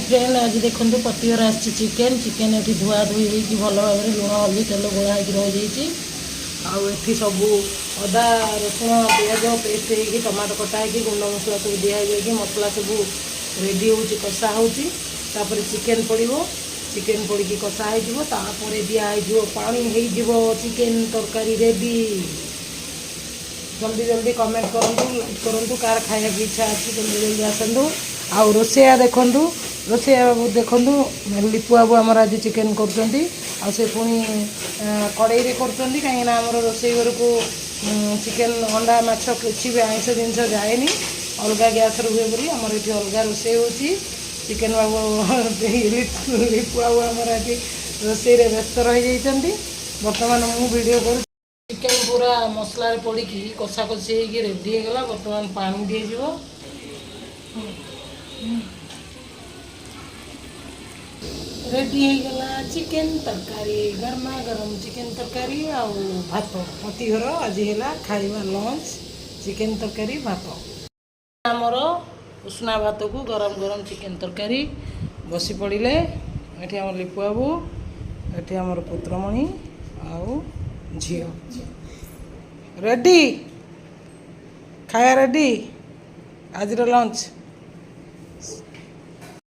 Friend, ଆଜି ଦେଖନ୍ତୁ, ପତିଘର ଆସିଛି ଚିକେନ୍। ଚିକେନ୍ ଏଠି ଧୁଆ ଧୁଇ ହେଇକି, ଭଲ ଭାବରେ ଲୁଣ, ହଳଦୀ, ତେଲ ଗୋଳା ହେଇକି ରହିଯାଇଛି। ଆଉ ଏଠି ସବୁ ଅଦା, ରସୁଣ, ପିଆଜ ପେଷ୍ଟ ହେଇକି, ଟମାଟୋ କଟା ହେଇକି, ଗୁଣ୍ଡ ମସଲା ସବୁ ଦିଆ ହେଇଯାଇକି, ମସଲା ସବୁ ରେଡ଼ି ହେଉଛି, କଷା ହେଉଛି। ତାପରେ ଚିକେନ୍ ପଡ଼ିବ। ଚିକେନ୍ ପଡ଼ିକି କଷା ହେଇଯିବ। ତାପରେ ଦିଆ ହେଇଯିବ ପାଣି, ହେଇଯିବ ଚିକେନ୍ ତରକାରୀ ରେଡ଼ି। ଜଲ୍ଦି ଜଲ୍ଦି କମେଣ୍ଟ କରନ୍ତୁ, ଲାଇକ୍ କରନ୍ତୁ। କାହାର ଖାଇବାକୁ ଇଚ୍ଛା ଅଛି, ଜଲ୍ଦି ଜଲ୍ଦି ଆସନ୍ତୁ। ଆଉ ରୋଷେଇଆ ଦେଖନ୍ତୁ, ରୋଷେଇଆ ବାବୁ ଦେଖନ୍ତୁ, ଲିପୁ ବାବୁ ଆମର ଆଜି ଚିକେନ୍ କରୁଛନ୍ତି। ଆଉ ସେ ପୁଣି କଡ଼େଇରେ କରୁଛନ୍ତି, କାହିଁକିନା ଆମର ରୋଷେଇ ଘରକୁ ଚିକେନ୍, ଅଣ୍ଡା, ମାଛ, କିଛି ବି ଆଇଁଷ ଜିନିଷ ଯାଏନି। ଅଲଗା ଗ୍ୟାସ୍ରେ ହୁଏ ବୋଲି ଆମର ଏଠି ଅଲଗା ରୋଷେଇ ହେଉଛି। ଚିକେନ୍ ବାବୁ, ଲିପୁ ବାବୁ ଆମର ଆଜି ରୋଷେଇରେ ବ୍ୟସ୍ତ ରହିଯାଇଛନ୍ତି। ବର୍ତ୍ତମାନ ମୁଁ ଭିଡ଼ିଓ କରୁଛି। ଚିକେନ୍ ପୁରା ମସଲାରେ ପଡ଼ିକି କଷା କଷି ହେଇକି ରେଡ଼ି ହେଇଗଲା। ବର୍ତ୍ତମାନ ପାଣି ଦିଆଯିବ। ରେଡ଼ି ହେଇଗଲା ଚିକେନ୍ ତରକାରୀ। ଗରମା ଗରମ ଚିକେନ୍ ତରକାରୀ ଆଉ ଭାତ। ପତିଘର ଆଜି ହେଲା ଖାଇବା ଲଞ୍ଚ, ଚିକେନ୍ ତରକାରୀ, ଭାତ। ଆମର ଉଷୁନା ଭାତକୁ ଗରମ ଗରମ ଚିକେନ୍ ତରକାରୀ। ବସି ପଡ଼ିଲେ ଏଠି ଆମର ଲିପୁ ବାବୁ, ଏଠି ଆମର ପୁତ୍ରମଣି ଆଉ ଝିଅ। ରେଡ଼ି ଖାଇବା, ରେଡ଼ି ଆଜିର ଲଞ୍ଚ।